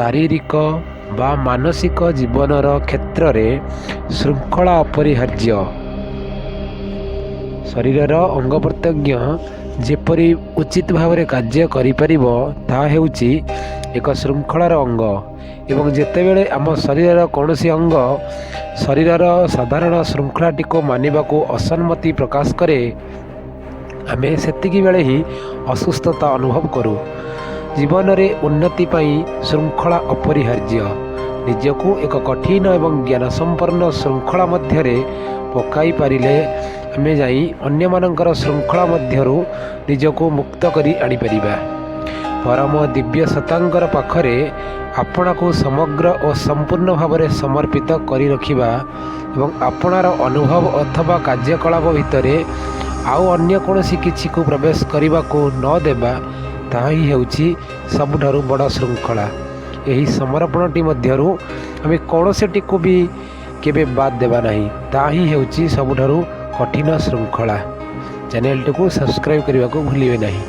ଶାରୀରିକ ବା ମାନସିକ ଜୀବନର କ୍ଷେତ୍ରରେ ଶୃଙ୍ଖଳା ଅପରିହାର୍ଯ୍ୟ। ଶରୀରର ଅଙ୍ଗ ପ୍ରତ୍ୟଙ୍ଗ ଯେପରି ଉଚିତ ଭାବରେ କାର୍ଯ୍ୟ କରିପାରିବ, ତାହା ହେଉଛି ଏକ ଶୃଙ୍ଖଳାର ଅଙ୍ଗ ଏବଂ ଯେତେବେଳେ ଆମ ଶରୀରର କୌଣସି ଅଙ୍ଗ ଶରୀରର ସାଧାରଣ ଶୃଙ୍ଖଳାଟିକୁ ମାନିବାକୁ ଅସମ୍ମତି ପ୍ରକାଶ କରେ, ଆମେ ସେତିକି ବେଳେ ହିଁ ଅସୁସ୍ଥତା ଅନୁଭବ କରୁ। ଜୀବନରେ ଉନ୍ନତି ପାଇଁ ଶୃଙ୍ଖଳା ଅପରିହାର୍ଯ୍ୟ। ନିଜକୁ ଏକ କଠିନ ଏବଂ ଜ୍ଞାନସମ୍ପନ୍ନ ଶୃଙ୍ଖଳା ମଧ୍ୟରେ ପକାଇ ପାରିଲେ ଆମେ ଯାଇ ଅନ୍ୟମାନଙ୍କର ଶୃଙ୍ଖଳା ମଧ୍ୟରୁ ନିଜକୁ ମୁକ୍ତ କରି ଆଣିପାରିବା। ପରମ ଦିବ୍ୟ ସତ୍ତାଙ୍କର ପାଖରେ ଆପଣାକୁ ସମଗ୍ର ଓ ସମ୍ପୂର୍ଣ୍ଣ ଭାବରେ ସମର୍ପିତ କରି ରଖିବା ଏବଂ ଆପଣାର ଅନୁଭବ ଅଥବା କାର୍ଯ୍ୟକଳାପ ଭିତରେ ଆଉ ଅନ୍ୟ କୌଣସି କିଛିକୁ ପ୍ରବେଶ କରିବାକୁ ନ ଦେବା, ତାହା ହିଁ ହେଉଛି ସବୁଠାରୁ ବଡ଼ ଶୃଙ୍ଖଳା। ଏହି ସମର୍ପଣଟି ମଧ୍ୟରୁ ଆମେ କୌଣସିଟିକୁ ବି କେବେ ବାଦ୍ ଦେବା ନାହିଁ, ତାହା ହିଁ ହେଉଛି ସବୁଠାରୁ କଠିନ ଶୃଙ୍ଖଳା। ଚ୍ୟାନେଲଟିକୁ ସବସ୍କ୍ରାଇବ୍ କରିବାକୁ ଭୁଲିବେ ନାହିଁ।